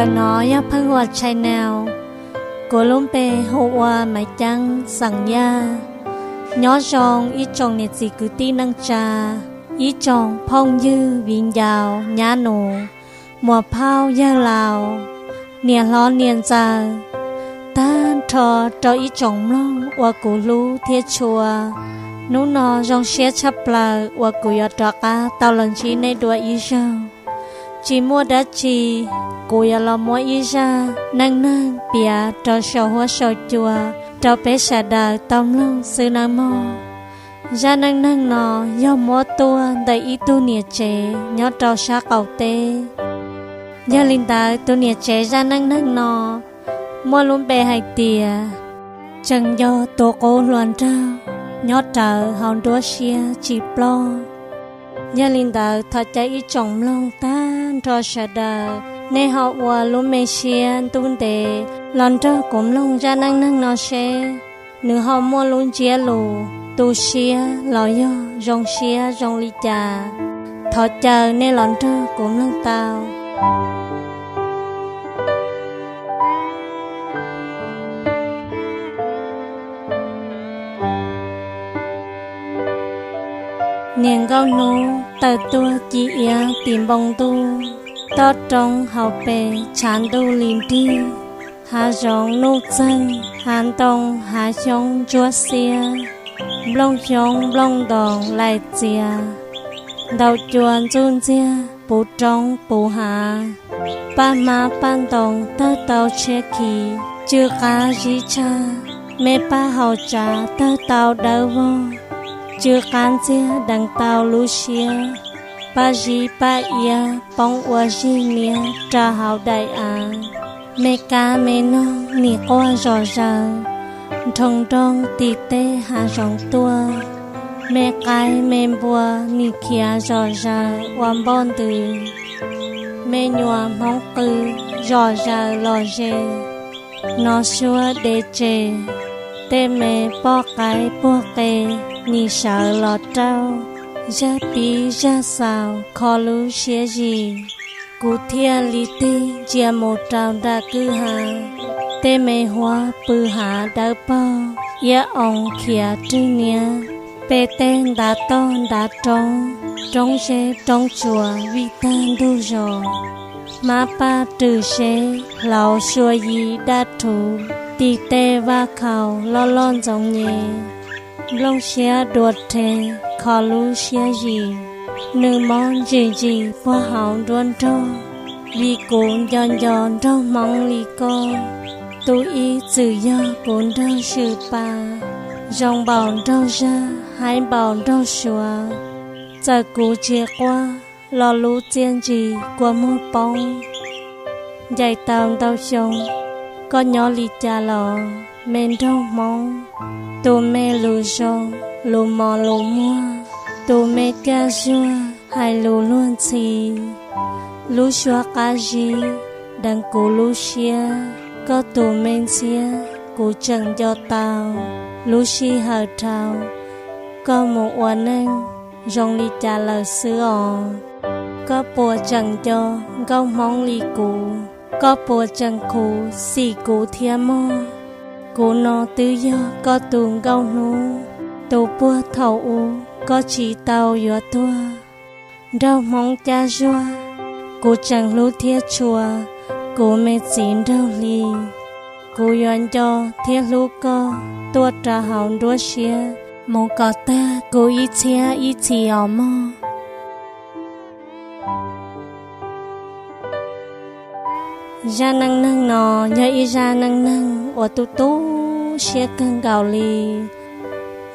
Ntawm no yog Pheej Huam Channel, kuv lub npe hu ua Maiv Ceeb xeem Yaj. Nyob zoo ib tsoom niam txiv kwv tij neej tsa, ib tsoom phooj ywg viv ncaus nyab nus, muam phauj yawg laus, niam hlob niam ntxawm, tag nrho rau ib tsoom mloog uas kuv hlub thiab tshua. Hnub no zoo siab tshaj plaws uas kuv yuav rov qab tau los ntsib nej dua ib zaug. Tsis muaj dab tsi, kuv yuav los muab ib zaj neej neeg piav rau saum huab saum cua rau peb sawv daws tau mloog xwb nawb mog. Zaj neej neeg no yog muab tuaj ntawm ib tug niam tsev nyob rau sab qaum teb. Yog li ntawd tus niam tsev zaj neej neeg no muaj lub npe hais tias tseem yog tus qub hluas nraug nyob rawv hauv nruab siab tsis ploj. Yog li ntawd thov caw ib tsoom mloog tag nrho sawv daws, nej ho ua lub me siab ntuj ntev los nrog kuv mloog zaj neej neeg no seb nws ho muaj lub ntsiab lus tu siab los yog zoo siab zoo li cas. Thov caw nej los nrog kuv mloog tau. Niam nkauj hnub tawm tuaj ci iab tim npoo ntuj, toj roob hauv pes tshav ntuj li nrig, hav zoov nuj txeeg, hav ntoo hav xyoob ntsuab xiab, nplooj xyoob nplooj ntoos laim txias, ntaus cua ntxuj ntxiag puv roob puv hav. Paj hmab paj ntoos tawg tau tshiab khiv, cw qab zib tshaj, me paj hauv tsav tawg tau dawb vog, cw qab ntxiag deev tau lub siab. Paj zib paj iab poob ua zig niab rau hauv daim av. Me kab me noog nim quaj zom zaws, nroo nrooj tim tej hav zoov tuaj. Me qaib me npua nim khiav zom zaws ua npoj ntws. Me nyuam hmoob qw zom zaws los ze, nov suab dev tsem. Tej me poj qaib puag qe nim sawv los rauj, zaj pib zaj xaus kho lub siab zim. Kuv thiaj li tig ntsia mus rau nram kwj ha, tej me huab pw hav dawb paug, iab oo khiav rwg niab. Pem tej ntav toj ntav roob, roob zeb roob tsuas vij tag ntug zos. Hmab paj rwm seb hlauv sua yi daj rhuv, tim tej vaj khaus loj loj ntxoov nyem. Nplooj siab dua rhe kho lub siab zim, nws mob ntsim ntsim puag hauv nruab nrog. Vim kuv nco nco nraug hmoob li koj, tus ib txwm yog kuv nraug swm pa, zoo npaum nraug zag haib npaum nraug suav. Txawm kuv tsis quaj los lub txiaj ntsig kua muag poob. Ncaim tau ntau xyoo, koj nyob li cas los me nraug hmoob? Tus me lus zoo, lus mos lus muag, tus me caj zuag hais lus luag ntxhi. Lub suab qab zib deev kuv lub siab, koj tus me ntxhiab kuv tseem nco tau. Lub sij hawm dhau, koj mus ua neej zoo li cas lawm xwb os? Koj puas tseem nco nkauj hmoob li kuv? Koj puas tseem khuv xim kuv thiab mog? Kuv no twb yog koj tus nkauj hnub, tus puag thaum ub koj tsis tau yuav tuag. Nraug hmoob caj zuag, kuv tseem hlub thiab tshua, kuv me txiv nraug hli. Kuv yuav nco thiab hlub koj tuaj rau hauv nruab siab mus kom tag kuv ib txhiab ib txhis os mog. Zaj neej neeg no yog ib zaj neej neeg uas tu tu siab kawg nkaus li.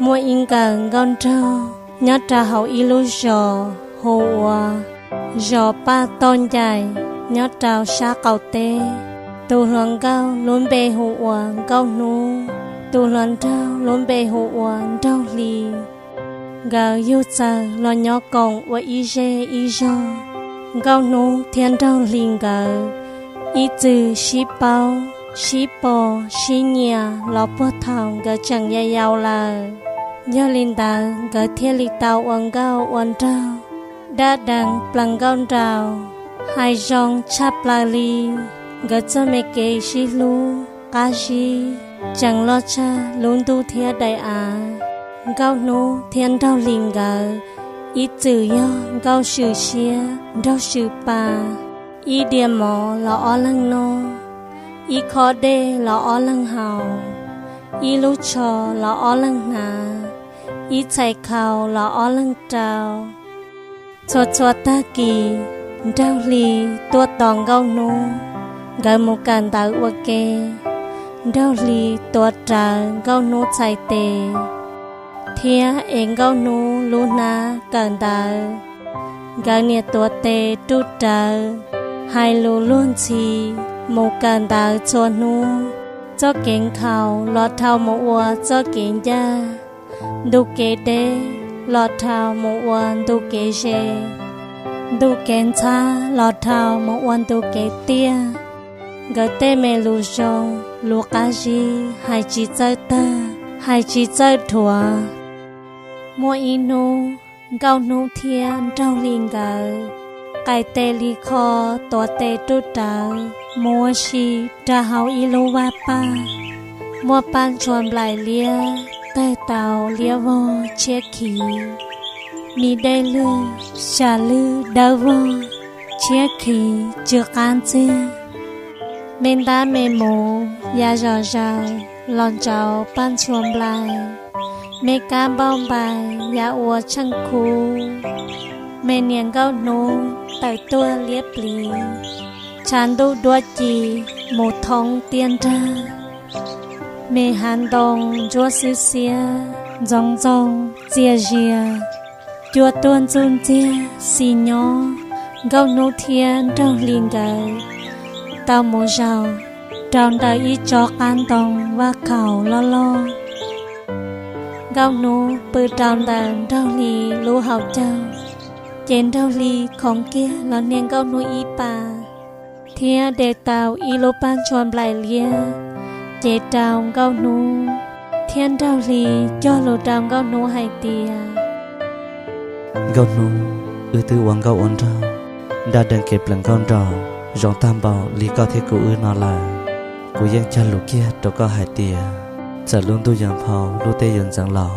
Muaj ib nkawm nkauj nraug nyob rau hauv ib lub zos hu ua zos Paj Toj Ncaim nyob rau sab qaum teb. Tus hluas nkauj lub npe hu ua Nkauj Hnub, tus hluas nraug lub npe hu ua Nraug Hli. Nkawd yug txawm los nyob koom ua ib zej ib zog. Nkauj Hnub thiab Nraug Hli nkawd ib txwm sib paub, sib pom, sib nyiam los puag thaum nkawd tseem yau yau lawm. Yog li ntawd nkawd thiaj li tau ua nkauj ua nraug, daj deev plaws nkauj nraug, hais zoo tshaj plaws li. Nkawd txoj me kev sib hlub qab zib tseem loj tshaj lub ntuj thiab daim av. Nkauj Hnub thiab Nraug Hli nkawd ib txwm yog nkauj swm siab nraug swm pa, ib diav mov los ob leeg noj, ib khob dej los ob leeg haus, ib lub tsho los ob leeg hnav, ib txhais khau los ob leeg rau. Txhua txhua tag kis, Nraug Hli tuaj tos Nkauj Hnub, nkawd mus kawm ntawv ua ke. Nraug Hli tuav rawv Nkauj Hnub txhais tes thiab ev Nkauj Hnub lub hnab kawm ntawv. Nkawd niam tuav tes ruj rawv, hais lus luag ntxhi, mus kawm ntawv txhua hnub. Txoj kev nkhaus los dhau mus ua txoj kev ncaj, ntu kev deb los dhau mus ua ntu kev ze, ntu kev ntxhab los dhau mus ua ntu kev tiaj. Nkawd tej me lus zoo, lus qab zib hais tsis txawj tag, hais tsis txawj dhuav. Muaj ib hnub, Nkauj Hnub thiab Nraug Hli nkawd qaim tes li kho, tuav tes ruj rawv mus ua si rau hauv ib lub vaj paj. Muaj paj ntsuag nplaim liab, tawg tau liab vog tshiab khiv, mi dej lwj, xya lwj dawb vog tshiab khiv tsw qab ntxiag. Me ntab me mus ya zom zaws los ntsaum paj ntsuag nplaim, me kab npauj npais ya ua tsheej khub. Me niam Nkauj Hnub tawm tuaj liab pliv, tshav ntuj duab ci mus thoob tiaj nrag. Me hav ntoo ntsuab xwb xiab, ntxoov ntxoo txias zias, cua tuaj ntxuj ntxiag xis nyob. Nkauj Hnub thiab Nraug Hli nkawd tau mus zaum rau ntawm ib tsob qab ntoo vaj khaus loj loj. Nkauj Hnub pw rau ntawm Nraug Hli lub hauv caug, ces Nraug Hli khoov kiag los nias Nkauj Hnub ib pas, thiab de tau ib lub paj ntsuag nplaim liab cev rau Nkauj Hnub, thiab Nraug Hli cog lus rau Nkauj Hnub hais tias: Nkauj Hnub, wb twb ua nkauj ua nraug, nraj dees kev plees nkauj nraug zoo tag npaum li koj thiab kuv wb no lawm. Kuv yeej cog lus kiag rau koj hais tias, txawm lub ntuj yuav nphau lub teb yuav ntxeev los,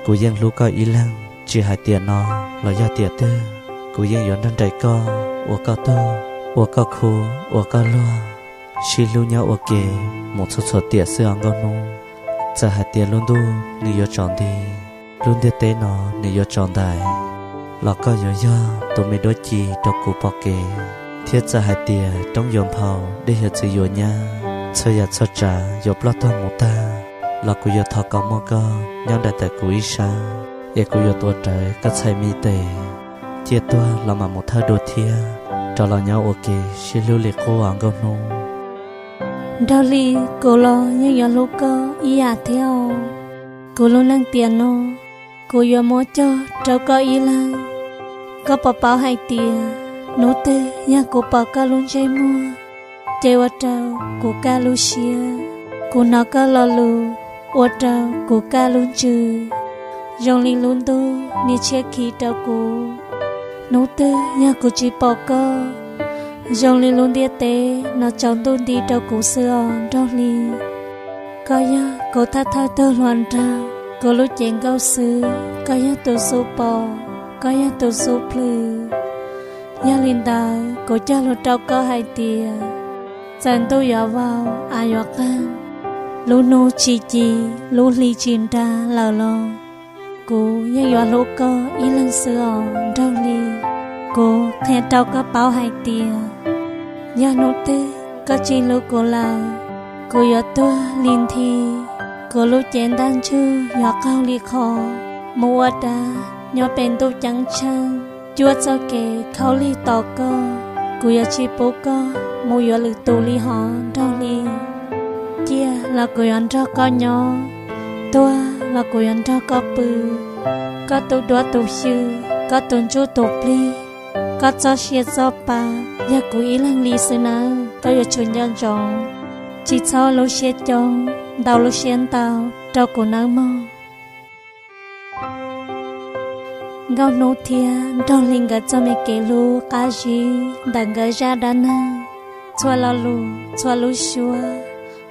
kuv yeej hlub koj ib leeg, tsis hais tiam no los yog tiam twg, kuv yeej yuav nrog nraim koj, ua koj tug, ua koj khub, ua koj luag, sib hlub nyob ua ke mus txhua txhua tiam xwb os Nkauj Hnub. Txawm hais tias lub ntuj nws yuav tsaus nti, lub ntiaj teb no nws yuav tsaus ntais, los koj yuav yog tus me duab ci rau kuv pom kev. Thiab txawm hais tias roob yuav nphau, dej yuav txwv yuav nyab, txhua yam txhua tsav yuav ploj tog mus tag, los kuv yuav thov kom muaj koj nyob nraim tawm kuv ib sab, es kuv yuav tuav rawv koj txhais me tes, ciaj tuag los mam mus thawj dua thiab, rov los nyob ua ke sib hlub li qub os Nkauj Hnub. Nraug Hli, kuv los yeej yuav hlub koj ib yam thiab os. Kuv lub neej tiam no, kuv yuav muab cog rau koj ib leeg. Koj puas paub hais tias hnub twg yog kuv pom koj lub ntsej muag, ces ua rau kuv kaj lub siab. Kuv hnov koj lo lus ua rau kuv kaj lub ntsws, zoo li lub ntuj nias tshiab khiv rau kuv. Hnub twg yog kuv tsis pom koj, zoo li lub ntiaj teb no tsaus ntuj nti rau kuv xwb os Nraug Hli. Koj yog kuv thawj thawj tug hluas nraug, kuv lub cev nkauj xwb, koj yog tus xub pos, koj yog tus xub plhws. Yog li ntawd kuv cog lus rau koj hais tias, txawm ntuj yuav vau av yuav qeeg, lub hnub tsis ci, lub hli tsis nra lawm los kuv yeej yuav hlub koj ib leeg xwb os Nraug Hli. Kuv qhia rau koj paub hais tias, yog hnub twg koj tsis hlub kuv lawm, kuv yuav tuag li nthi. Kuv lub cev ntaj ntsug yuav qaug li qhov, mus ua dab nyob pem ntuj ceeb tsheej, cuab txoj kev khaub lig tos koj. Kuv yuav tsis pub koj mus yuav lwm tus li hos Nraug Hli. Ciaj los kuv yuav nrog koj nyob, tuag los kuv yuav nrog koj pw. Koj tus duab tus xyw, koj tus ntsuj tus plig, koj txoj sia txoj pa, yog kuv ib leeg li xwb nawb. Koj yuav tsum nco ntsoov, tsis txhob lub siab coob, ntau lub siab ntau rau kuv nawb mog. Nkauj Hnub thiab Nraug Hli nkawd txoj me kev hlub qab zib ntawm nkawd zaj dab neeg Txhua lo lus, txhua lub suab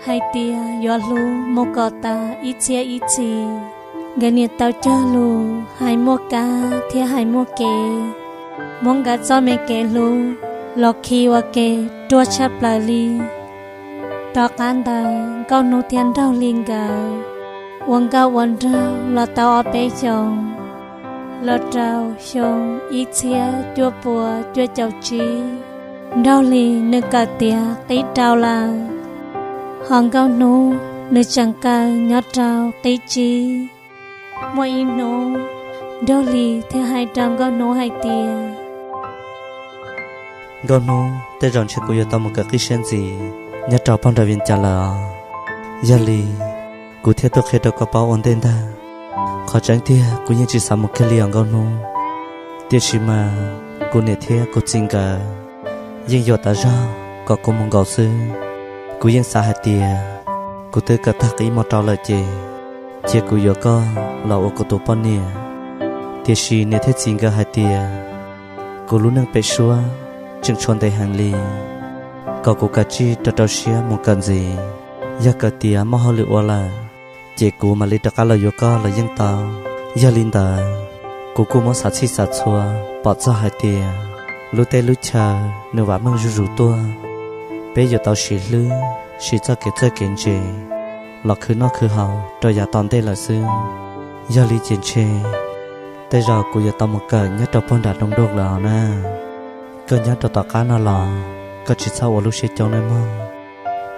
hais tias yuav hlub mus kom tas ib txhiab ib txhis. Nkawd niam tau cog lus hais muaj kab thiab hais muaj kev, muab nkawd txoj me kev hlub los khi ua ke ruaj tshaj plaws li. Tom qab ntawd Nkauj Hnub thiab Nraug Hli nkawd ua nkauj ua nraug los tau ob peb xyoos. Los rau xyoo ib txhiab cuaj puas cuaj caum tsib, Nraug Hli nws kawm tiav qib rau lawm, ho Nkauj Hnub nws tseem kawm nyob rau qib tsib. Muaj ib hnub, Nraug Hli thiaj hais rau Nkauj Hnub hais tias, Nkauj Hnub, tej zaum ntshe kuv yuav tau mus kawm qib siab ntxiv nyob rau pog nram Vias Cas lawm os. Yog li, kuv thiaj tuaj qhia rau koj paub ua ntej ntag. Qhov tseeb tiag kuv yeej tsis xav mus kiag li os Nkauj Hnub, tiam sis mas kuv niam thiab kuv txiv nkawd yeej yuam tas zog kom kuv mus nkaum xwb. Kuv yeej xav hais tias kuv twb kawm tag qib hmo rau lawm ces cia kuv yuav koj los ua kuv tus poj niam. Tiam sis niam thiab txiv nkawd hais tias kuv lub neej pem suab tseem tshuav ntev heev li, kom kuv kav tsij rau rau siab mus kawm ntxiv. Yog kawm tiav muaj hauj lwm ua lawm, ces kuv mam li rov qab los yuav koj los yeej tau. Yog li ntawd, kuv kuj muab xav txhij xav txhua pom txog hais tias lub teb lub chaw nws vam meej zuj zus tuaj, peb yuav tau siv hlwb siv txoj kev txawj kev ntse los khwv noj khwv haus rau yav tom ntej lawm xwb. Yog li ces ntshe tej zaum kuv yuav tau mus kawm nyob rau pog nram Doo Doj lawm os na. Koj nyob rau tom qab no los koj tsis txhob ua lub siab coob nawb mog.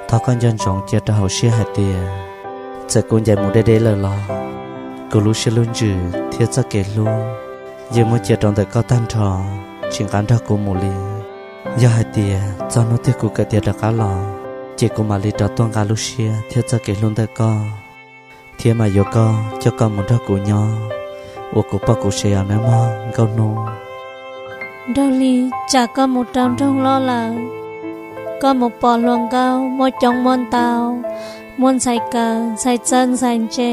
Thov koj nco ntsoov cia rau hauv siab hais tias txawm kuv ncaim mus deb deb lawm los kuv lub siab lub ntsws thiab txoj kev hlub yeej muab cia rau ntawm koj tag nrho, tsis nqa nrog kuv mus li. Yog hais tias txog hnub twg kuv kawm tiav rov qab los, ces kuv mam li rov tuaj nqa lub siab thiab txoj kev hlub ntawm koj, thiab mam yuav koj coj koj mus nrog kuv nyob ua kuv poj kuv sev os nawb mog Nkauj Hnub. Nraug Hli, tsam koj mus rau nroog loj lawm, koj mus pom hluas nkauj muaj coob muaj ntau, muaj ntxhais kawm ntxhais txawj ntxhais ntse,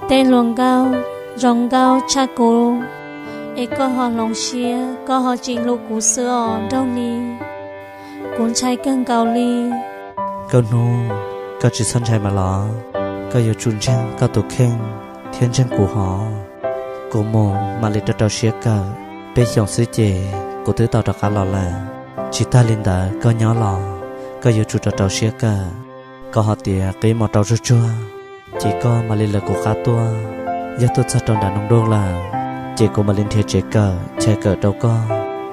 tej hluas nkauj zoo nkauj tshaj kuv, es koj ho hloov siab koj ho tsis hlub kuv xwb os Nraug Hli. Kuv ntshai kawg nkaus li. Nkauj Hnub, koj tsis txhob ntshai mas los, koj yuav tsum ntseeg koj tus kheej thiab ntseeg kuv hov. Kuv mus mam li rau rau siab kawm, peb xyoos xwb ces kuv twb tau rov qab los lawm. Tsis tag li ntawd koj nyob los koj yuav tsum rau rau siab kawm, kom ho tias qib hmo rau tsuag tsuag ces koj mam li lawv kuv qab tuaj. Yog tuaj txog rau nram Doo Doj lawm, ces kuv mam li nrhiav tsev kawm chaw kawm rau koj.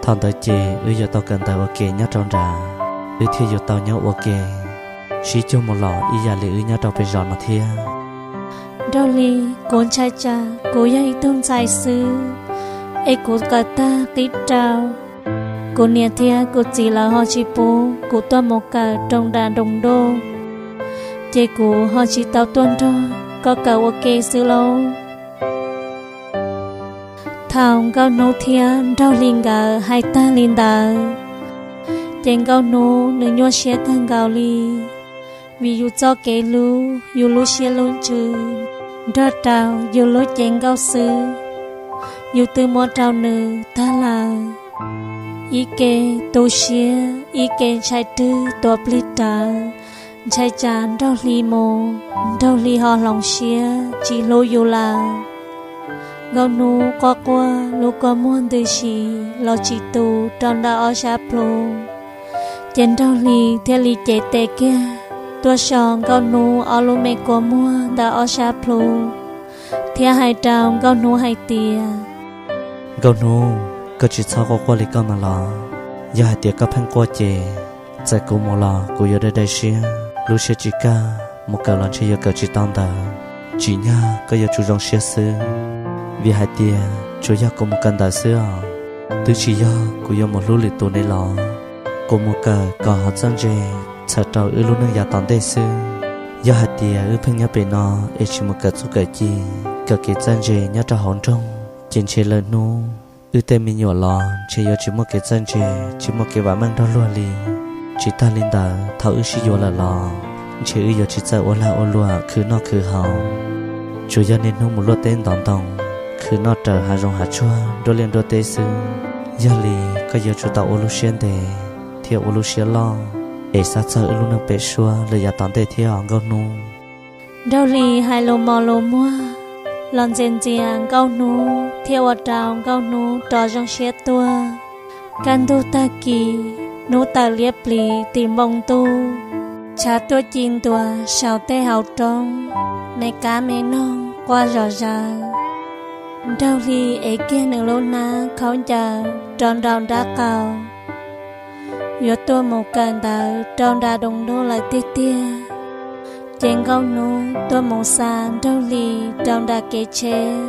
Thaum ntawd ces wb yuav tau kawm ntawv ua ke nyob rau nrad, wb thiaj yuav tau nyob ua ke sib cuag mus los ib yam li wb nyob rau pem zos no thiab. Nraug Hli, kuv ntshai tsam kuv yog ib tug ntxhais xwb, es kuv kawm tag qib rau, kuv niam thiab kuv txiv lawv ho tsis pub kuv tuaj mus kawm rau nram Doo Doj, ces kuv ho tsis tau tuaj nrog koj kawm ua ke xwb lauj. Thaum Nkauj Hnub thiab Nraug Hli nkawd hais tag li ntawd, ces Nkauj Hnub nws nyuaj siab kawg nkaus li, vim yus txoj kev hlub, yus lub siab lub ntsws nrog rau yus lub cev nkauj xwb, yus twb muab rau nws tag lawm. Ib ke tu siab, ib ke ntshai rwg tuav plig rawv, ntshai tsam Nraug Hli mus, Nraug Hli ho hloov siab tsis hlub yus lawm. Nkauj Hnub quaj quaj lub kua muag ntws si los tsis tu rau ntawm ob sab plhu. Ces Nraug Hli thiaj li cev tes kiag tuaj so Nkauj Hnub ob lub me kua muag ntawm ob sab plhu, thiab hais rau Nkauj Hnub hais tias, Nkauj Hnub, koj tsis txhob quaj quaj li koj mas los. Yog hais tias koj pheej quaj ces txawm kuv mus los kuv yuav dai dai siab, lub siab tsis kaj, mus kawm los ntshe yuav kawm tsis tau ntawv. Tsim nyog koj yuav tsum zoo siab xwb, vim hais tias tsuas yog kuv mus kawm ntawv xwb os, twb tsis yog kuv yuav mus hlub lwm tus ne los. Kuv mus kawm kom ho txawj ntse txhawm rau wb lub neej yav tom ntej xwb. Yog hais tias wb pheej nyob pem no es tsis mus kawm txuj kawm ci, kawm kev txawj ntse nyob rau hauv nroog, ces ntshe lawm hnub wb tej me nyuam los ntshe yuav tsis muaj kev txawj ntse, tsis muaj kev vam meej nrog luag li. Tsis tag li ntawd, thaum wb sib yuav lawm los ntshe wb yuav tsis txawj ua lag ua luam khwv noj khwv haus, tsuas yog niaj hnub mus luaj teb ntov ntoo, khwv noj raws hav zoov hav tsuag nruab liaj nruab teb xwb. Yog li, koj yuav tsum tau ua lub siab ntev thiaj ua lub siab loj es xav txog wb lub neej pem suab lawm yav tom ntej thiab os Nkauj Hnub. Nraug Hli hais lus mos lus muag los ntxias ntxias Nkauj Hnub thiab ua rau Nkauj Hnub rov zoo siab tuaj. Kaj ntug tag kis, hnub tawm liab pliv tim npoo ntuj, tshav tuaj ci ntuas saum tej hauv roob, me kab me noog quaj zom zaws. Nraug Hli ev kiag nws lub hnab khaub ncaws rau nraum nraub qaum, yuav tuaj mus kawm ntawv rau nram doo ntuj lawm tiag tiag. Ces Nkauj Hnub tuaj mus xa Nraug Hli rau nram kev tsheb.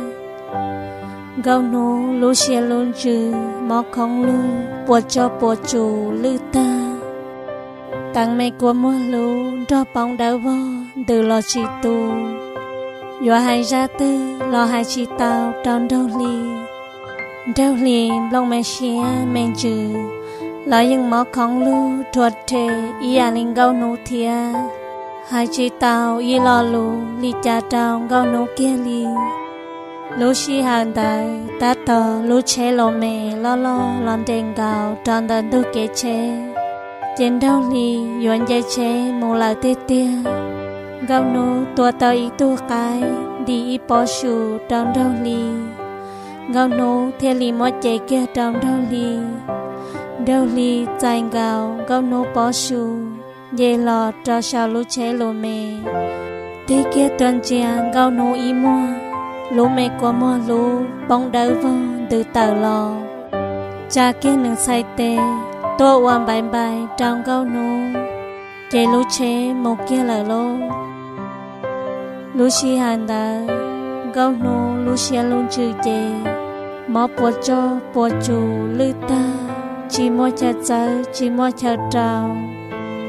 Nkauj Hnub lub siab lub ntsws mob khoob lug, puas tsuaj puas tsus lwj tag. Teev me kua muag hlub nrog poob dawb vog ntws los tsis tu. Yuav hais zaj twg los hais tsis tau rau Nraug Hli. Nraug Hli nplooj me siab me ntsws los yeej mob khoob lug rhuav rhe ib yam li Nkauj Hnub thiab. Hais tsis tau ib lo lus li cas rau Nkauj Hnub kiag li. Lub sij hawm ntawd tab tom lub tsheb los me loj loj los nres nkaus rau ntawm ntug kev tsheb, ces Nraug Hli yuav nce tsheb mus lawm tiag tiag. Nkauj Hnub tua tau ib tug qaib ntim ib pob su rau Nraug Hli, Nkauj Hnub thiaj li muab cev kiag rau Nraug Hli. Nraug Hli txais nkaus Nkauj Hnub pob su, nce los rau saum lub tsheb los me, tig kiag tuaj ntsia Nkauj Hnub ib muag, lub me kua muag hlub poob dawb vog ntws tawm los, tsa kiag nws txhais tes tuaj ua npaiv npaiv rau Nkauj Hnub, ces lub tsheb mus kiag lawm lauj. Lub sij hawm ntawd Nkauj Hnub lub siab lub ntsws ces mob puas tsuaj puas tsus lwj tag, tsis muaj chaw txawb tsis muaj chaw rau.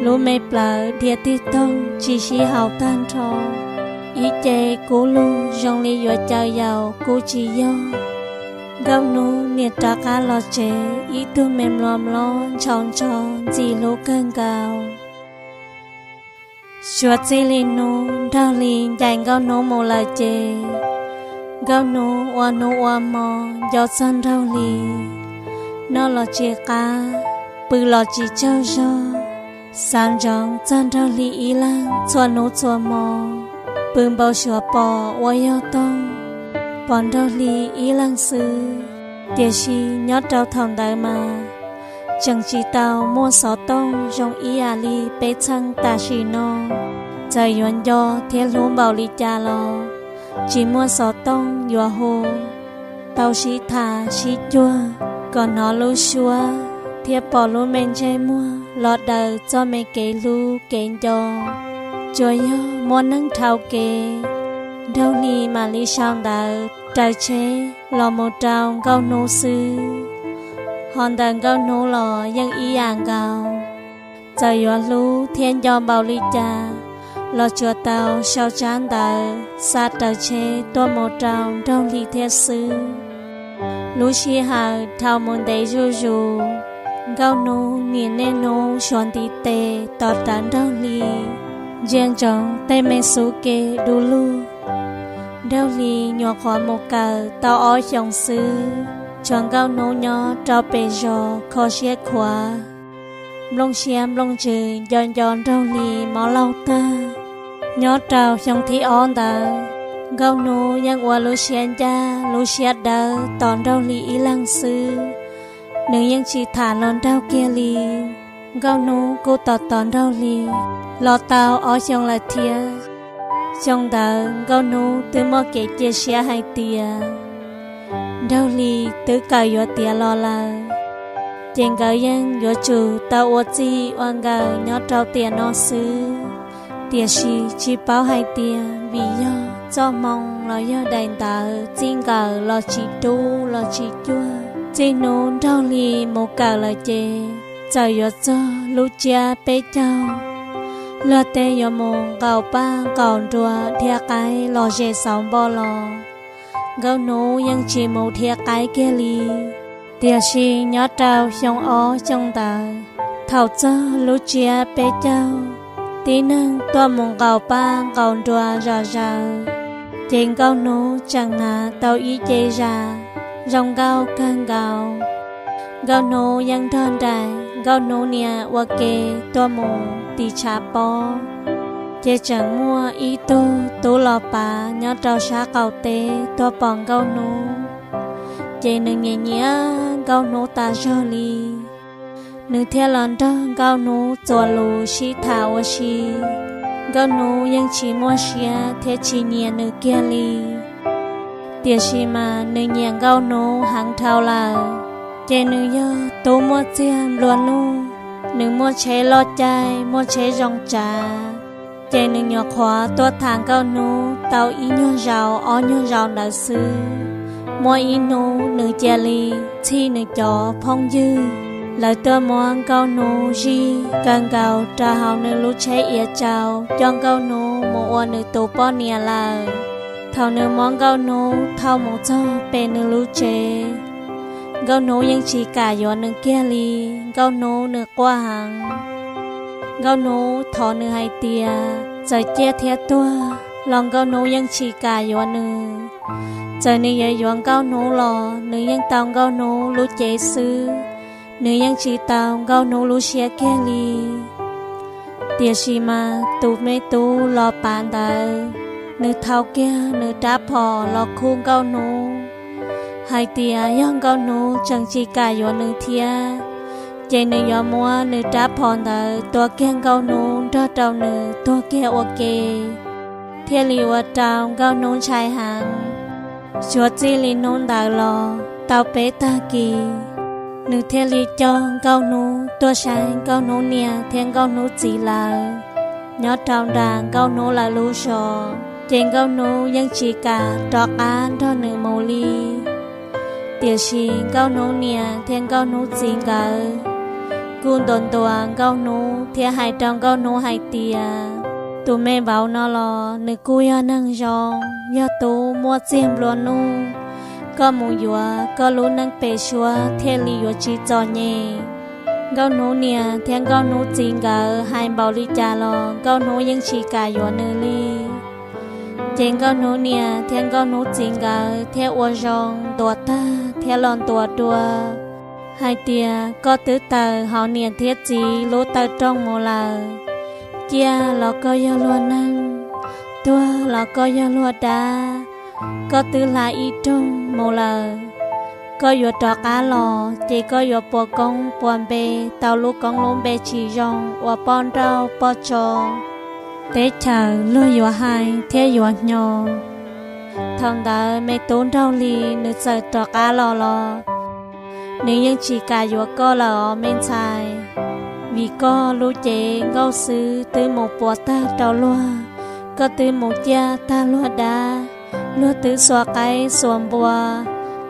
Lub me plawv dhia tig toog tsis sib haum tag nrho, ib ce kub lug zoo li yuav caws yaus kuj tsis yog. Nkauj Hnub niam rov qab los tsev ib tug me mlom mlob ntshaus ntsho ntxim hlub kawg nkaus. Suav txij li hnub Nraug Hli ncaim Nkauj Hnub mus lawm ces, Nkauj Hnub ua hnub ua hmo nco txog Nraug Hli, noj los tsis qab, pw los tsis tsaug zog, xav ntsoov txog Nraug Hli ib leeg txhua hnub txhua hmo, pw npau suav pom ua yog toog, pom Nraug Hli ib leeg xwb. Tiam sis nyob rau thaum ntawd mas tseem tsis tau muaj xov tooj zoo ib yam li peb txheej tam sim no. Txawm yuav nco thiab hlub npaum li cas los tsis muaj xov tooj yuav hu tau sib tham sib cuag kom hnov lub suab thiab pom lub me ntsej muag los daws txoj me kev hlub kev nco. Tsuas yog muaj neeg dhau kev, Nraug Hli mam li sau ntawv raws tsheb los mus rau Nkauj Hnub xwb. Ho ntawm Nkauj Hnub los yeej ib yam nkaus, txawm yuav hlub thiab nco npaum li cas los tsuas tau sau tsab ntawv xa raws tsheb tuaj mus rau Nraug Hli thiab xwb. Lub sij hawm dhau mus ntev zuj zus, Nkauj Hnub niam niaj hnub suav ntiv tes tos rawv Nraug Hli, ntsia ntsoov tej me xub ke du lug. Nraug Hli nyuam qhuav mus kawm tau ob xyoos xwb, tshuav Nkauj Hnub nyob rau pem zos kho siab khuav, nplooj siab nplooj ntsws nco nco Nraug Hli mob laug tag. Nyob rau xyoo thib ob ntawd, Nkauj Hnub yeej ua lub siab ncaj lub siab dawb tos Nraug Hli ib leeg xwb, nws yeej tsis tham hluas nraug kiag li. Nkauj Hnub kuj tos tos Nraug Hli los tau ob xyoo lawm thiab. Xyoo ntawd Nkauj Hnub twb muaj kev cia siab hais tias Nraug Hli twb kawm yuav tiav los lawm, ces nkawd yeej yuav tsum tau ua txij ua nkawm nyob rau tiam no xwb. Tiam sis tsis paub hais tias vim yog txoj hmoo los yog daim ntawv txij nkawm los tsis rub los tsis cuag, txij hnub Nraug Hli mus kawm lawm ces txawm yuav txog lub tsiab peb caug, luag tej yuav mus nqaus paj nqaus nruas dhia qaib los ze xauv npo los, Nkauj Hnub yeej tsis mus dhia qaib kiag li. Tiam sis nyob rau xyoo ob xyoo ntawd, thaum txog lub tsiab peb caug, tib neeg tuaj mus nqaus paj nqaus nruas zom zaws, ces Nkauj Hnub tseem hnav tau ib ce zam zoo nkauj kawg nkaus. Nkauj Hnub yeej nrog nraim Nkauj Hnub niam ua ke tuaj mus tiv tshav pob, ces tseem muaj ib tug tub los pav nyob rau sab qaum teb tuaj pom Nkauj Hnub, ces nws nyiam nyiam Nkauj Hnub tas zog li. Nws thiaj los nrog Nkauj Hnub txuas lus sib tham ua si. Nkauj Hnub yeej tsis muaj siab thiab tsis nyiam nws kiag li. Tiam sis mas nws nyiam Nkauj Hnub heev dhau lawm, ces nws yog tub muaj txiag nplua nuj, nws muaj tsheb loj caij, muaj tsheb zoo tsav, ces nws nyuam qhuav tuaj tham Nkauj Hnub tau ib nyuag zaus ob nyuag zaus ntawd xwb, muaj ib hnub nws cia li txhij nws cov phooj ywg, lawv tuaj muab Nkauj Hnub zij kawg nkaus rau hauv nws lub tsheb iav tsaus coj Nkauj Hnub mus ua nws tus poj niam lawm. Thaum nws muab Nkauj Hnub thauj mus txog pem nws lub tsev, Nkauj Hnub yeej tsis kam yuav nws kiag li. Nkauj Hnub nws quaj heev. Nkauj Hnub thov nws hais tias txawm ciaj thiab tuag los Nkauj Hnub yeej tsis kam yuav nws. Txawm nws yuav yuav Nkauj Hnub los nws yeej tau Nkauj Hnub lub cev xwb, nws yeej tsis tau Nkauj Hnub lub siab kiag li. Tiam sis mas tus me tub los pav ntawd, nws thau kiag nws rab phom los khub Nkauj Hnub, hais tias yog Nkauj Hnub tseem tsis kam yuav nws thiab, ces nws yuav muab nws rab phom ntawd tua kiag Nkauj Hnub nrog rau nws tuag kiag ua ke. Thiaj li ua rau Nkauj Hnub ntshai heev. Suav txij li hnub ntawd los tau peb tag kis, nws thiaj li coj Nkauj Hnub tuaj saib Nkauj Hnub niam thiab Nkauj Hnub txiv lawv nyob rau nram Nkauj Hnub lawv lub zos, ces Nkauj Hnub yeej tsis kam rov qab nrog nws mus li. Tiam sis Nkauj Hnub niam thiab Nkauj Hnub txiv nkawd kuj ntuas ntuas Nkauj Hnub thiab hais rau Nkauj Hnub hais tias, tus me vauv no los nws kuj yog neeg zoo, yog tub muaj txiag nplua nuj, koj mus yuav koj lub neej pem suab thiaj li yuav tsis txom nyem. Nkauj Hnub niam thiab Nkauj Hnub txiv nkawd hais npaum li cas los Nkauj Hnub yeej tsis kam yuav nws li. Ces Nkauj Hnub niam thiab Nkauj Hnub txiv nkawd thiaj ua zoo ntuas tag thiab los ntuas dua hais tias, koj twb tawm hauv niam thiab txiv lub taw rooj mus lawm, ciaj los koj yog luag neeg, tuag los koj yog luag dab, koj twb hla ib rooj mus lawm. Koj yuav rov qab los ces koj yuav puas koob puas npe, tau lub koob lub npe tsis zoo uas poj nrauj poj tso, teb chaws luag yuav hais thiab yuav hnyo. Thaum ntawd me tub nraug hli nws txawm rov qab los los nws yeej tsis kam yuav koj lawm os me ntxhais, vim koj lub cev nkauj xwb twb mus puas tag rau luag, koj twb mus ciaj tag luag dab, luag twb xuas qaib xuas npua,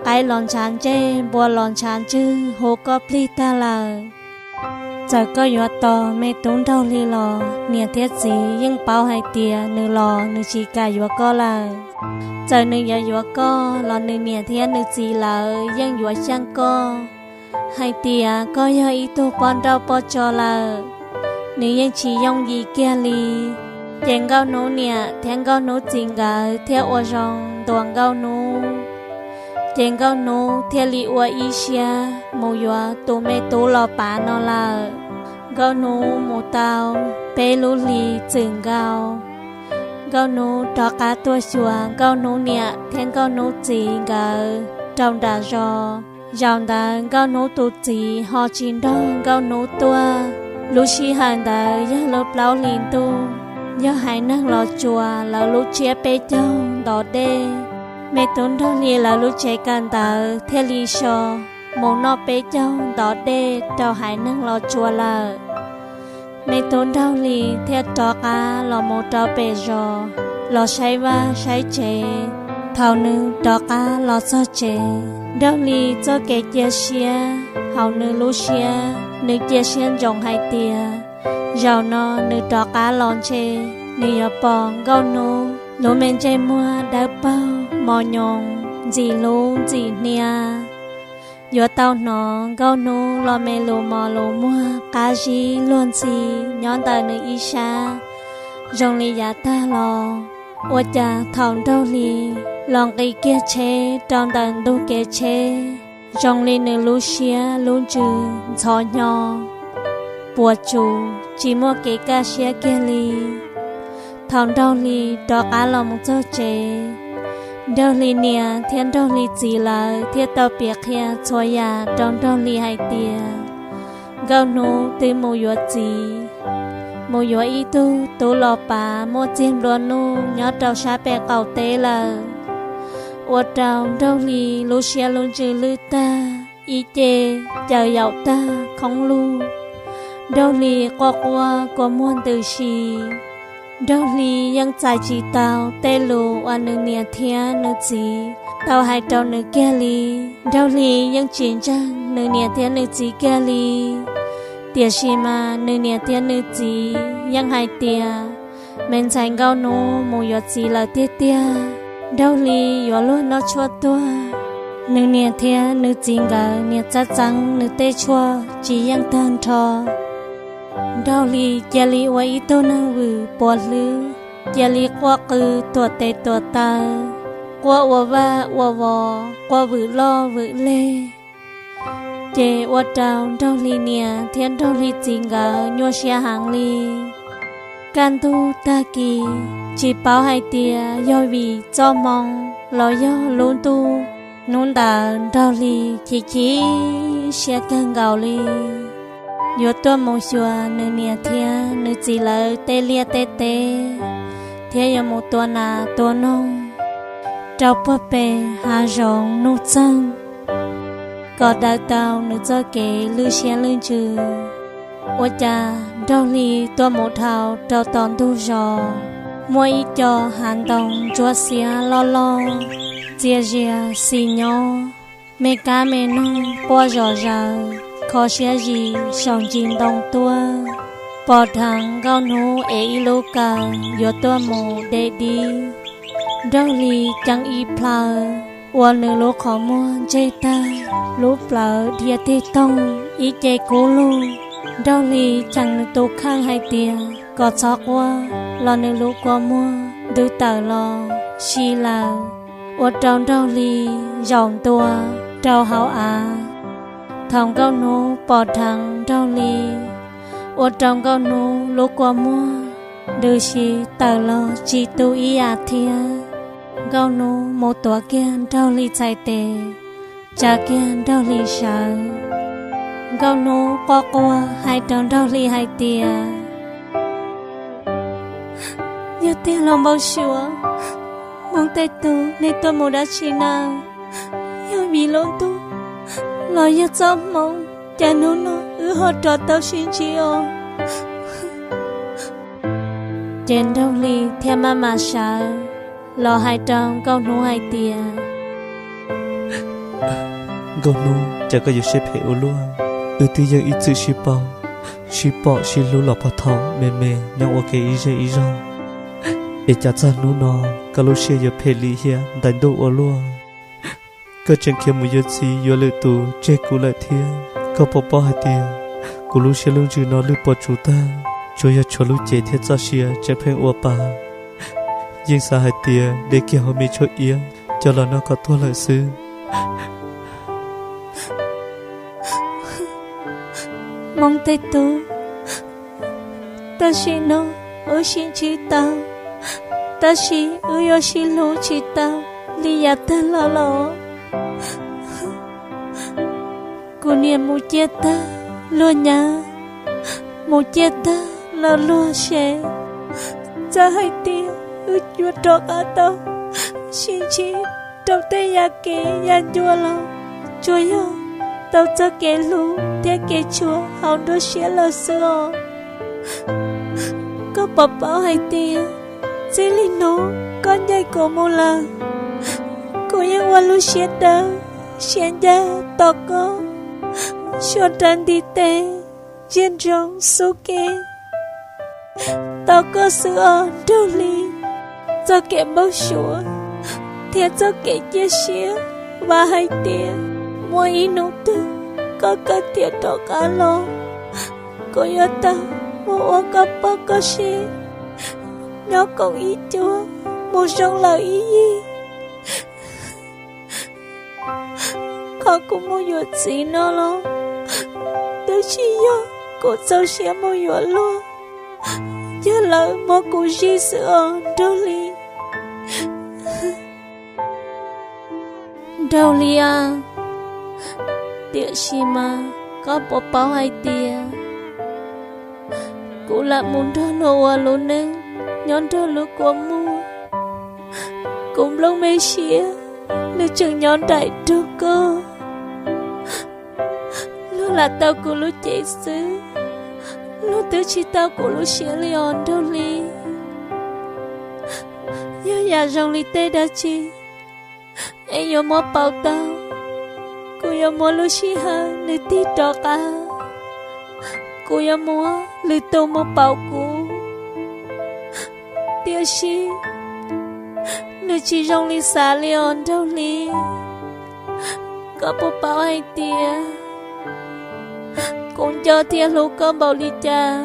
qaib los ntshav ntsej npua los ntshav ntswg hu koj plig tag lawm. Txawm koj yuav tos me tub nraug hli los niam thiab txiv yeej paub hais tias nws los nws tsis kam yuav koj lawm. Txawm nws yuav yuav koj los nws niam thiab nws txiv lawv yeej yuav xyeej koj hais tias koj yog ib tug poj nrauj poj tso lawm, nws yeej tsis yooj yim kiag li. Ces Nkauj Hnub niam thiab Nkauj Hnub txiv nkawd thiaj ua zoo ntuas Nkauj Hnub. Ces Nkauj Hnub thiaj li ua ib siab mus yuav tus me tub los pav no lawm. Nkauj Hnub mus tau peb lub hli txwm nkaus, Nkauj Hnub rov qab tuaj xyuas Nkauj Hnub niam thiab Nkauj Hnub txiv nkawd rau nram zos. Zaum ntawd Nkauj Hnub tus txiv ho tsis nrog Nkauj Hnub tuaj. Lub sij hawm ntawd yog lub plaub hlis ntuj, yog haiv neeg Los Tsuas lawv lub tsiab peb caug ntov dej. Me tub nraug hli lawv lub tsev kawm ntawv thiaj li so mus noj peb caug ntov dej rau haiv neeg Los Tsuas lawm. Me tub nraug hli thiaj rov qab los mus rau pem zos los saib vaj saib tsev. Thaum nws rov qab los txog tsev, nraug hli txoj kev cia siab hauv nws lub siab, nws cia siab ntsoov hais tias zaum no nws rov qab los ntshe nws yuav pom Nkauj Hnub lub me ntsej muag dawb paug mos nyoos ntxim hlub ntxim hnia. Yuav tau hnov Nkauj Hnub los me lus mos lus muag qab zib luag ntxhi nyob ntawm nws ib sab zoo li yav tag los. Ua cas thaum nraug hli los nqis kiag tsheb rau ntawm ntug kev tsheb, zoo li nws lub siab lub ntsws ntxhov hnyo. puas tsuaj tsis muaj kev kaj siab kiag li. Thaum Nraug Hli rov qab los mus txog tsev, Nraug Hli niam thiab Nraug Hli txiv lawv thiaj tau piav qhia txhua yam rau Nraug Hli hais tias Nkauj Hnub twb mus yuav txiv, mus yuav ib tug tub los pav muaj txiag nplua nuj nyob rau sab pem qaum teb lawm. Ua rau Nraug Hli lub siab lub ntsws lwj tag, ib ce caws yaum tag khoob lug. Nraug Hli quaj quaj kua muag ntws si. Nraug Hli yeej txais tsis tau tej lus uas nws niam thiab nws txiv tau hais rau nws kiag li. Nraug Hli yeej tsis ntseeg nws niam thiab nws txiv kiag li. Tiam sis mas nws niam thiab nws txiv yeej hais tias me ntxhais Nkauj Hnub mus yuav txiv lawm tiag tiag, Nraug Hli yuav luag noj tshuaj tuag. Nws niam thiab nws txiv nkawd niaj txawj txeeb nws tej tshuaj tsis yeej tag nrho, Nraug Hli cia li ua ib tug neeg vwm puas hlwb, cia li quaj qw tuam tes tuam taw, quaj ua vaj ua vos, quaj vwm loj vwm leg. Ces ua rau Nraug Hli niam thiab Nraug Hli txiv nkawd nyuaj siab heev li. Kaj ntug tag kis, tsis paub hais tias yog vim txoj hmoo los yog lub ntuj, hnub ntawd Nraug Hli chim chim siab kawg nkaus li. Yuav tuaj mus xyuas nws niam thiab nws txiv lawv tej liaj tej teb, thiab yuav mus tua nas tua noog rau puag pem hav zoov nuj txeeg, kom daws tau nws txoj kev lwj siab lwj ntsws. Ua cas Nraug Hli tuaj mus dhau rau tom ntug zos, muaj ib co hav ntoo ntsuab xiab loj loj, txias zias xis nyob, me kab me noog quaj zom zaws, kho siab zis saum ntsis ntoo tuaj. Pom dheev Nkauj Hnub ev ib lub kaws yuav tuaj mus de dib. Nraug Hli ceeb ib plhaw, ua nws lub qhov muag ntseg tag, lub plawv dhia tig toog ib ce kub lug. Nraug Hli cheem nws tus kheej hais tias kom txhob quaj los nws lub kua muag ntws tawm los si lawm, ua rau Nraug Hli zaum ntua rau hauv av. Thaum Nkauj Hnub pom dheev Nraug Hli, ua rau Nkauj Hnub lub kua muag ntws si tawm los tsis tu ib yam thiab. Nkauj Hnub mus tuav kiag Nraug Hli txhais tes, tsa kiag Nraug Hli sawv. Nkauj Hnub quaj quaj hais rau Nraug Hli hais tias, Yog tiag los npau suav, Hmoob tej tug nej tuaj mus dab tsi na? Yog vim lub ntuj los yog txoj hmoov, cas hnub no wb ho rov tau sib ntsib os? Ces Nraug Hli thiaj maj mam sawv los hais rau Nkauj Hnub hais tias, Nkauj Hnub, cas koj yuav siab phem ua luaj? Wb twb yeej ib txwm sib paub, sib pom sib hlub los puag thaum me me nyob ua ke ib zej ib zog, es cas txog hnub no koj lub siab yuav phem lim hiam ntais ntuj ua luaj? Koj tseem khiav mus yuav txiv yuav lwm tus tseg kuv lawm thiab. Koj puas paub hais tias kuv lub siab lub ntsws no lwj puas tsuaj tag, tsuas yog tshuav lub cev thiab txoj sia tseem pheej ua pa. Yeej xav hais tias de kiag hauv me tshuaj iab coj los noj kom tuag lawm xwb. Hmoob tej tug, tam sim no wb sib ntsib tau, tab sis wb yuav sib hlub tsis tau li yav tag los los. Kuv niam mus ciaj tag luag nyab, mus ciaj tag los luag se. Txawm hais tias wb yuav rov qab tau sib ntsib rau tej yam kev yam ncua los tsuas yog tau txoj kev hlub thiab kev tshua hauv nruab siab lawm xwb os. Koj puas paub hais tias txij li hnub koj ncaim kuv mus lawm, kuv yeej ua lub siab dawb siab ncaj tos koj suav rawv ntiv tes ntsia ntsoov xub ke tos koj xwb os Nraug Hli. Txoj kev npau suav thiab txoj kev cia siab vam hais tias muaj ib hnub twg koj kawm tiav rov qab los, kuv yuav tau mus ua koj pog koj sev, nyob koom ib cuab mus zoo lawm ib yig. Qhov kuv mus yuav txiv no los twb tsis yog kuv txaus siab mus yuav luag, yog lawv muab kuv zij xwb os Nraug Hli. Nraug Hli a, tiam sis mas koj puas paub hais tias kuv lam mus nrog luag ua lub neej nyob nrog luag kua muag. Kuv nplooj me siab nws tseem nyob nraim nrog koj. Luag lam tau kuv lub cev xwb, luag twb tsis tau kuv lub siab li os Nraug Hli. Yog yam zoo li tej dab tsi es yuav muab pauv tau, kuv yuav muab lub sij hawm nws tig rov qab, kuv yuav muab lwm tus mus pauv kuv. Tiam sis nws tsis zoo li xav li os Nraug Hli. Koj puas paub hais tias kuv nco thiab hlub koj npaum li cas?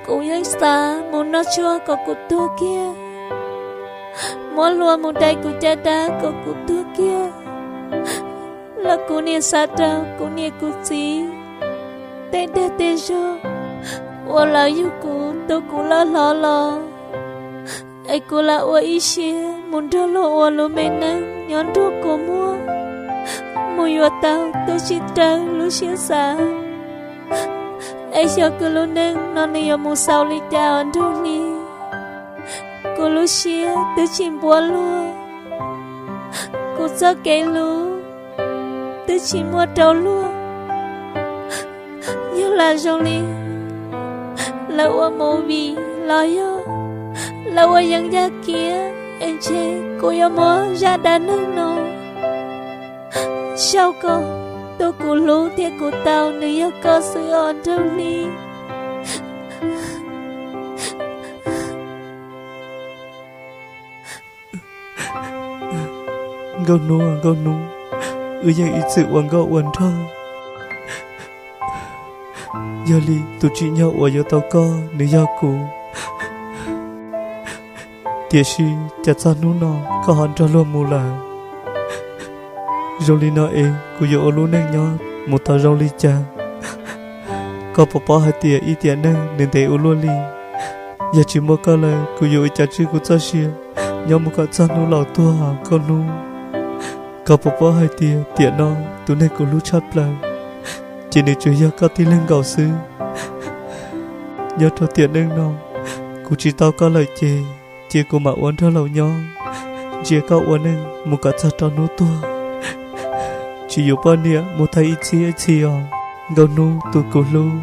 Kuv yeej xav mus noj tshuaj kom kuv tuag kiag, muab hlua mus dai kuv caj dab kom kuv tuag kiag, los kuv niam xav rau kuv niam kuv txiv tej dag tej zog uas lawv yug kuv tu kuv loj hlob los, es kuv lam ua ib siab mus nrog luag ua lub me neej nyob nrog kua muag, mus yuav tau twb tsis raws lub siab xav. Es xyov kuv lub neej no nws yuav mus xaus li cas os Nraug Hli. Kuv lub siab twb tsis npuab luag, kuv txoj kev hlub twb tsis muaj rau luag. Yog lam zoo li lawv ua movie los yog lawv ua yeeb yaj kiab, es ntshe kuv yuav muab zaj dab neeg no sau kom tus kuv hlub thiab kuv tau nws yog koj xwb os Nraug Hli. Nkauj hnub, nkauj hnub, wb yeej ib txwm ua nkauj ua nraug. Yog li tus tsim nyog uas yuav tau koj nws yog kuv. Tiam sis cas txog hnub no koj ho nrog luag mus lawm. Zoo li no es kuv yuav ua lub neej nyob mus tau zoo li cas? Koj puas paub hais tias ib tiam neej nws ntev ua luaj li. Yog tsis muaj koj lawm kuv yuav ua cas tswj kuv txoj sia nyob mus kom txog hnub laus tuag nkauj hnub? Koj puas paub hais tias tiam no tus neeg kuv hlub tshaj plaws ces nws tsuas yog koj tib leeg nkaus xwb. Nyob rau tiam neej no kuv tsis tau koj lawm ces cia kuv mam ua nraug laus nyob, ntsia koj ua neej mus kom txog rau hnub tuag, tsis yuav poj niam mus tag ib txhiab ib txhis os nkauj hnub tus kuv hlub.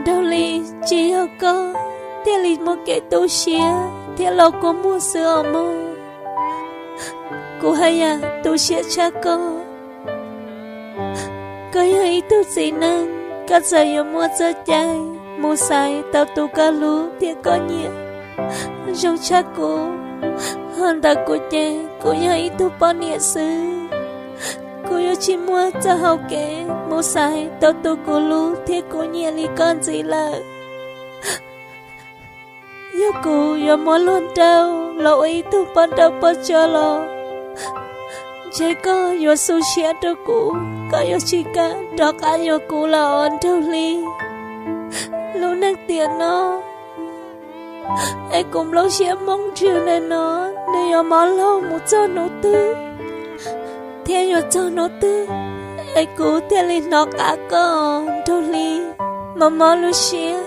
Nraug Hli, tsis yog koj thiaj li muaj kev tu siab thiab los kua muag xwb os mog. Kuv haj yam tu siab tshaj koj. Koj yog ib tug txiv neej, koj txawm yuav muaj txoj cai mus xaiv tau tus koj hlub thiab koj nyiam zoo tshaj kuv, ho ntawm kuv ces kuv yog ib tug poj niam xwb. Kuv yuav tsis muaj txoj hau kev mus xaiv tau tus kuv hlub thiab kuv nyiam li koj ntxiv lawm. Yog kuv yuav muab luag nrauj los ua ib tug poj nrauj poj tsuag los ntshe koj yuav xu siab rau kuv, koj yuav tsis kam rov qab yuav kuv lawm os Nraug Hli. Lub neej tiam no es kuv nplooj siab moo ntswg ntawm no, nws yuav mob laug mus txog hnub twg thiab yuav txog hnub twg es kuv thiaj li hnov qab koj Nraug Hli. Mob mob lub siab,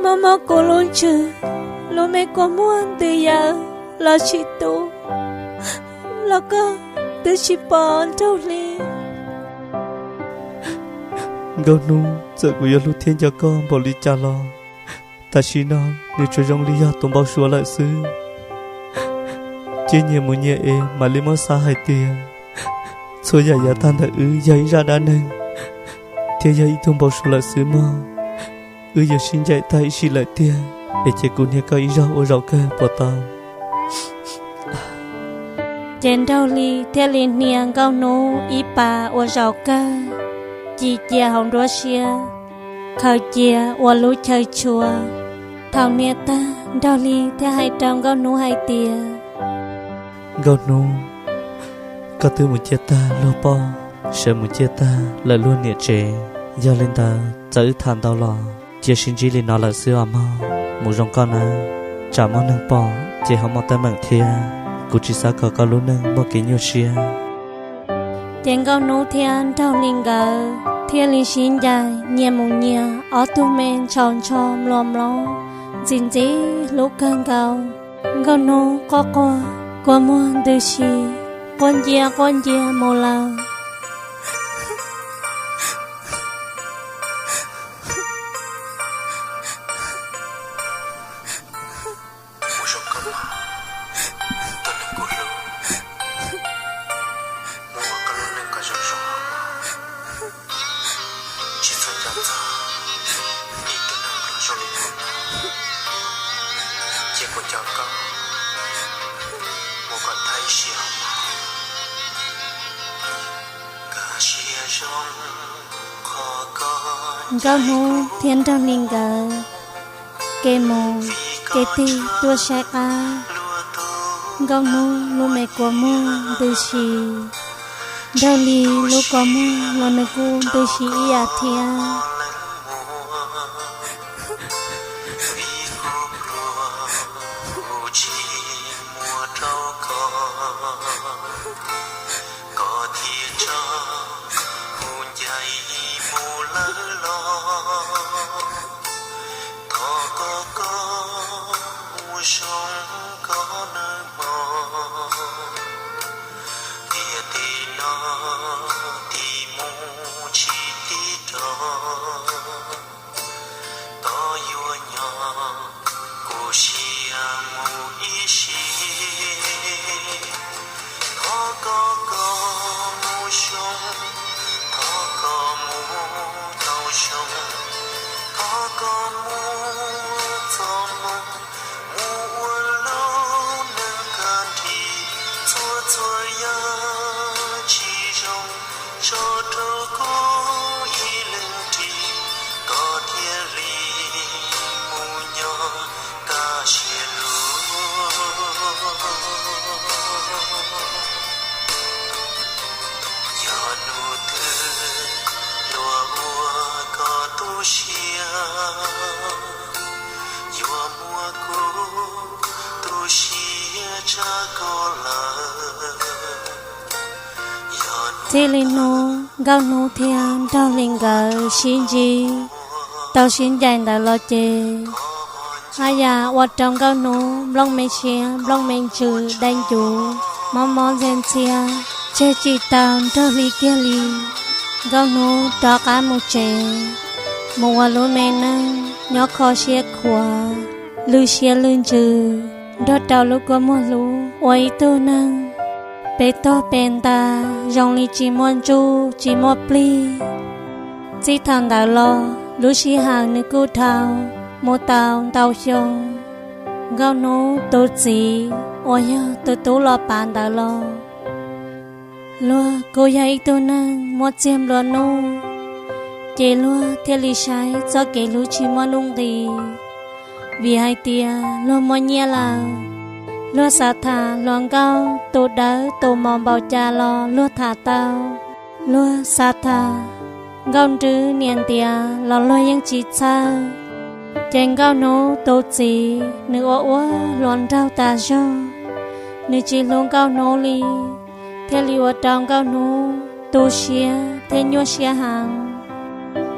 mob mob kuv lub ntsws, lub me kua muag ntws yawm los tsis tu los koj twb tsis pom Nraug Hli. Nkauj hnub, txawm kuv yuav hlub thiab nco koj npaum li cas los tam sim no nws tsuas zoo li yog tus npau suav lawm xwb. Cia nyias mus nyias es mam li muab xav hais tias txhua yam yav tag ntawm wb yog ib zaj dab neeg thiab yog ib tug npau suav lawm xwb mog. Wb yuav sib ncaim tag ib sim lawm tiag, es cia kuv hnia koj ib zaug ua zaum kawg puas tau? Ces Nraug Hli thiaj li hnia Nkauj Hnub ib pas ua zaum kawg, ci cia hauv nruab siab, khaws cia ua lub chaw tshua. Thaum hnia tag, Nraug Hli thiaj hais rau Nkauj Hnub hais tias, Nkauj Hnub, koj twb mus cia tag luag poj sawv mus ciaj tag lawm luag niam tsev. Yog li ntawd txawm wb tham ntau los cia sib ntsib li no lawm xwb os mog. Mus zoo koj nawb, tsam muaj neeg pom ces ho muaj teeb meem thiab. Kuv tsis xav kom koj lub neej muaj kev nyuaj siab. Ces Nkauj Hnub thiab Nraug Hli nkawd thiaj li sib ncaim nyias mus nyias, ob tug me ntshaus ntsho mluas mlob, ntxim ntxim hlub kawg nkaus. Nkauj Hnub quaj quaj kua muag ntws si, quaj ncia quaj ncia mus lawm. Tsis txhob nco txog ib tug neeg zoo li no, ces kuv coj koj mus kom tag ib sim hmo. Nkauj Hnub thiab Nraug Hli nkawd kev mus kev tig tuaj saib qab. Nkauj Hnub lub me kua muag ntws si, Nraug Hli lub kua muag los nws kuj ntws si ib yam thiab. Tos yuav nyob kuv siab mus ib sim. Thov koj kom mus zoo, thov koj mus tau zoo, thov koj mus txog moo, mus ua lub neej kaj nrig, txhua txhua yam tsis zoo tso rau kuv ib leeg ris, koj thiaj li mus nyob kaj siab lug. Yog hnub twg luag ua koj tu siab, yuav muab kuv tu siab tsa koj lawm. Txij li hnub Nkauj Hnub thiab Nraug Hli nkawd sib ntsib tau sib ncaim ntawd los ces haj yam ua rau Nkauj Hnub nplooj me siab nplooj me ntsws dai ncuv, mob mob ntxhiab ntxhiab, tseg tsis tau Nraug Hli kiag li. Nkauj Hnub rov qab mus tsev, mus ua lub me neej nyob kho siab khuav, lwj siab lwj ntsws, nrog rau lub kua muag hlub ua ib tug neeg pes tog pes ntas, zoo li tsis muaj ntsuj tsis muaj plig. Txij thaum ntawd los lub sij hawm nws kuj dhau mus tau ntau xyoo. Nkauj Hnub tus txiv uas yog tus tub los pav ntawd los, luag kuj yog ib tug neeg muaj txiag nplua nuj, ces luag thiaj li saib txoj kev hlub tsis muaj nuj nqis. Vim hais tias luag muaj nyiaj lawm, luag xav tham hluas nkauj tus dawb tus mos npaum cas los luag tham tau. Luag xav tham nkauj nrwb niam ntiav los luag yeej tsis txhawj. Ces Nkauj Hnub tus txiv nws ua ua hluas nraug tas zog, nws tsis hlub Nkauj Hnub li, thiaj li ua rau Nkauj Hnub tu siab thiab nyuaj siab heev,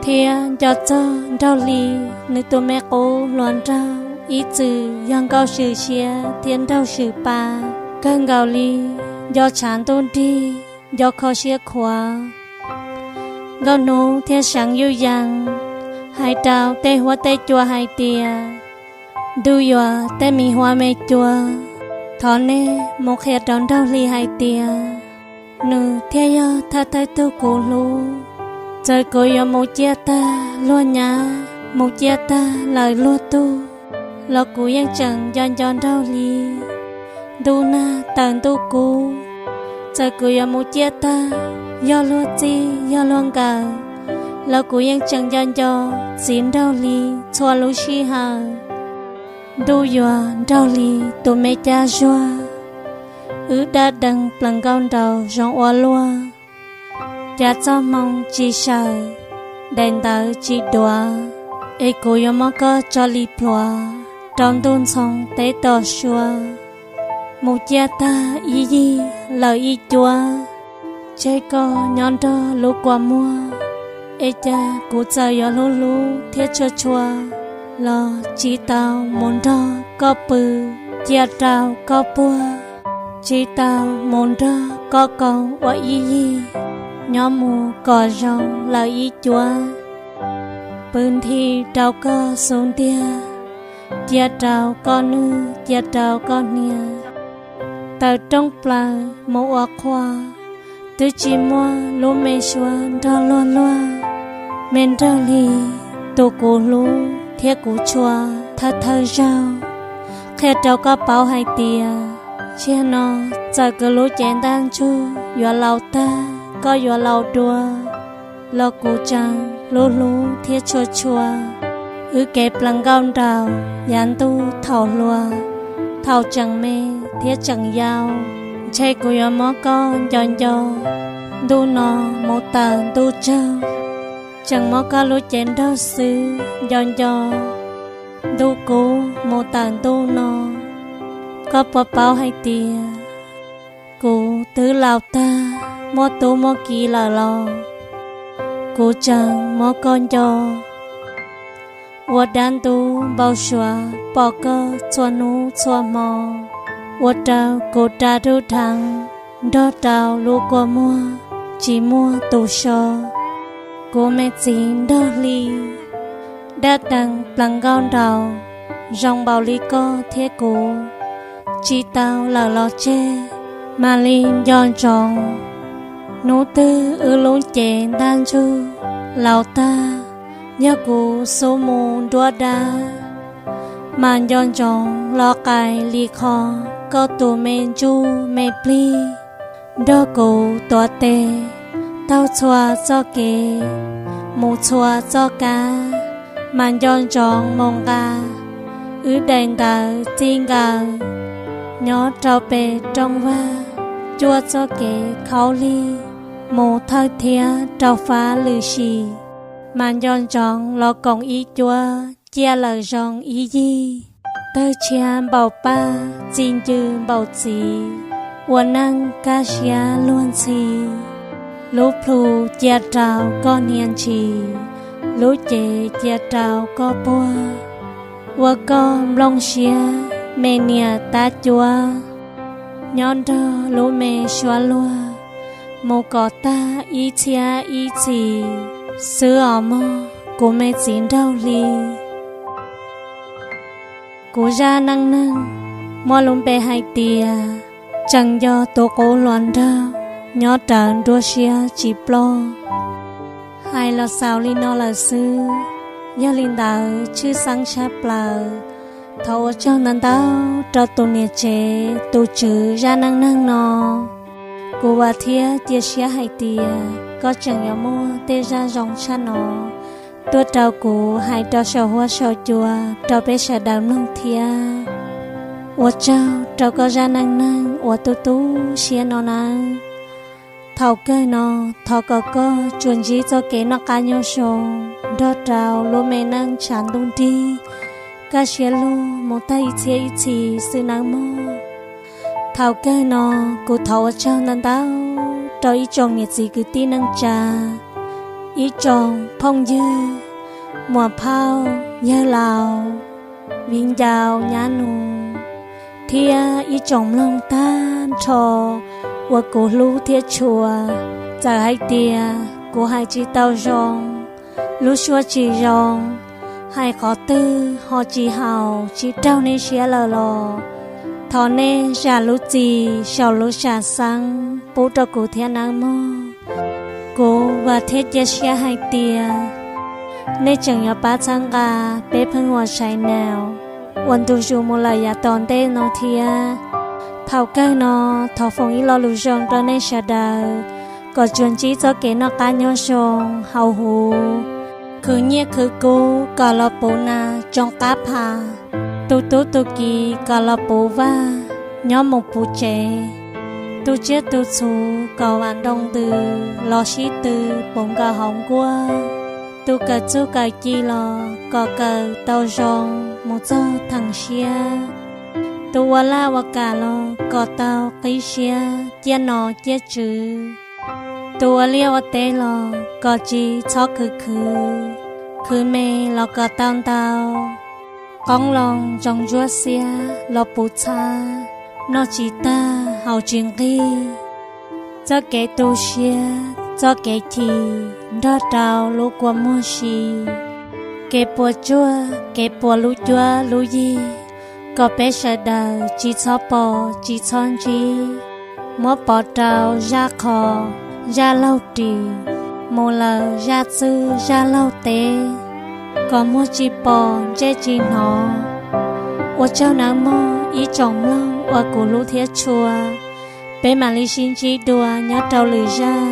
thiab nco txog Nraug Hli, nws tus me qub hluas nraug ib txwm yog Nkauj Swm siab thiab Nraug Swm pa kawg nkaus li, nco tshav ntuj nrig, nco kho siab khuav. Nkauj Hnub thiaj seev yuj yees hais rau tej huab tej cua hais tias, Ntuj Yuam tej me huab me cua, thov nej mus qhia rau Nraug Hli hais tias, nws thiaj yog thawj thawj tug kuv hlub. Txawm kuv yuav mus ciaj tag luag nyab, mus ciaj tag lawm luag tug, los kuv yeej tseem nco nco Nraug Hli. Ntuj nag tawm ntuj kub, txawm kuv yuav mus ciaj tag, yog luag txij yog luag nkawm, los kuv yeej tseem nco nco txiv Nraug Hli txhua lub sij hawm. Ntuj Yuam Nraug Hli tus me cab zuag, wb dab dees plees nkauj nraug zoo ua luaj. Cas txoj hmoo tsis sawm, daim ntawv tsis duav, es kuv yuav muab koj tso li pluav rau ntuj ntxhoo teb tom suab. Mus ciaj tag ib yig lawm ib cuab, tseg koj nyob nrog lub kua muag. Es cas kuv txawm yuav hlub hlub thiab tshua tshua los tsis tau mus nrog koj pw cia rau koj puag, tsis tau mus nrog koj koom ua ib yig, nyob mus kom zoo lawm ib cuab. Pw nthi rau koj xub ntiag, cia rau koj nwj cia rau koj hnia, taws rooj plaws mus ua qhua, twb tsis muaj lub me suab nrog luag luag. Me nraug hli, tus kuv hlub thiab kuv tshua thawj thawj zaug, qhia rau koj paub hais tias, tsig no txawm kuv lub cev ntaj ntsug yuav laus tag, koj yuav laus dua, los kuv tseem hlub hlub thiab tshua tshua. Wb kev plees nkauj nraug yav ntuj thaum hluas, thaum tseem me thiab tseem yau, ntshe kuv yuav muab koj nco nco, ntuj no mus tawm ntuj tsaug, tseem muab koj lub cev nraug xwb nco nco, ntuj kub mus tawm ntuj no. Koj puas paub hais tias kuv twb laus tag, muaj tub muaj kiv lawm los kuv tseem muab koj nco, ua dab ntub npau suav pom koj txhua hnub txhua hmo, ua rau kuv da dub dheev nrog rau lub kua muag tsis muaj tus so. Kuv me txiv nraug hli, dab dees plees nkauj nraug, zoo npaum li koj thiab kuv, tsis tau lawm los tseg, mam li nco ntsoov. Hnub twg wb lub cev ntaj ntsug laus tag, yog kuv xub mus nruab dab, mam nco ntsoov los qais li qho koj tus me ntsuj me plig, nrog kuv tuav tes taug txhua txoj kev, mus txhua txoj kab, mam nco ntsoov mus nqa wb daim ntawv txij nkawm nyob rau pem rooj vag, cuaj txoj kev khaub lig mus thawj thiab rau fab lwm sim, mam nco ntsoov los koom ib cuab ciaj lawm zoo ib yig. Tawg tshiab npaum paj, txi ncw npaum txiv, ua neej kaj siab luag ntxhi. Lub plhu cia rau koj hnia ntshis, lub cev cia rau koj puag, ua koj nplooj siab me niam tab cuab, nyob nrog lub me suab luag mus kom tag ib txhiab ib txhis xwb os mog kuv me txiv nraug hli. Kuv zaj neej neeg muaj lub npe hais tias tseem nco tus qub hluas nraug nyob rawv nruab siab tsis ploj. Hais los xaus li no lawm xwb, yog li ntawd tshwj xeeb tshaj plaws thov ua tsaug ntau ntau rau tus niam tsev tus tswv zaj neej neeg no. Kuv vam thiab cia siab hais tias koj tseem yuav muaj tej zaj zoo tshaj no tuaj rau kuv hais rau saum huab saum cua rau peb sawv daws mloog thiab. Ua tsaug rau koj zaj neej neeg uas tu tu siab no nawb. Thaum kawg no, thov kom koj tsuas ntsib txoj kev noj qab nyob zoo nrog rau lub me neej tshav ntuj nrig, kaj siab lug mus tag ib txhiab ib txhis xwb nawb mog. Thaum kawg no, kuv thov ua tsaug ntau ntau rau ib tsoom niam txiv kwv tij neej tsa, ib tsoom phooj ywg, muam phauj, yawg laus, viv ncaus nyab nus, thiab ib tsoom mloog tag nrho uas kuv hlub thiab tshua. Txawm hais tias kuv hais tsis tau zoo, lub suab tsis zoo, hais qhov twg ho tsis haum tsis raug nej siab lawm los thov nej zam lub txim saum lub sam xeeb pub rau kuv thiab nawb mog. Kuv vam thiab cia siab hais tias nej tseem yuav pab txhawb nqa peb pheej huam channel uas ntu zus mus lawm yav tom ntej no thiab. Thaum kawg no, thov foom ib lo lus zoo rau nej sawv daws kom tsuas ntsib txoj kev noj qab nyob zoo hauv huv, khwv nyiaj khwv kub kom los puv nas tsoo qab phas, tus tub tus kiv kom los puv vaj nyob mus puv tsev. Tu tsiaj tu txhu kom vam ntoo ntws los sib tw puv nkaus hauv nkuaj. Tu kawm txuj kawm ci los kom kawm tau zoo mus txog theem siab. Tu ua laj ua kam los kom tau qib siab ciaj nom ciaj tswv. Tu ua liaj ua teb los kom tsis txhob khwv khwv, khwv me los kom tau ntau. Qoob loo ntsoov ntsuab xiab los puv txhab, noj tsis tag haus tsis nqig. Txoj kev tu siab txoj kev chim nrog rau lub kua muag si. Kev puas tsuaj kev puas lub cuab lub yig, kom peb sawv daws tsis txhob pom tsis txhob ntsib. Muab pov rau zaj qhos, zaj laug ris, mus lawm zaj txwj zaj laug teb, kom muag tsis pom ntsej tsis hnov. Ua tsaug nawb mog ib tsoom mloog uas kuv hlub thiab tshua. Peb mam li sib ntsib dua nyob rau lwm zaj.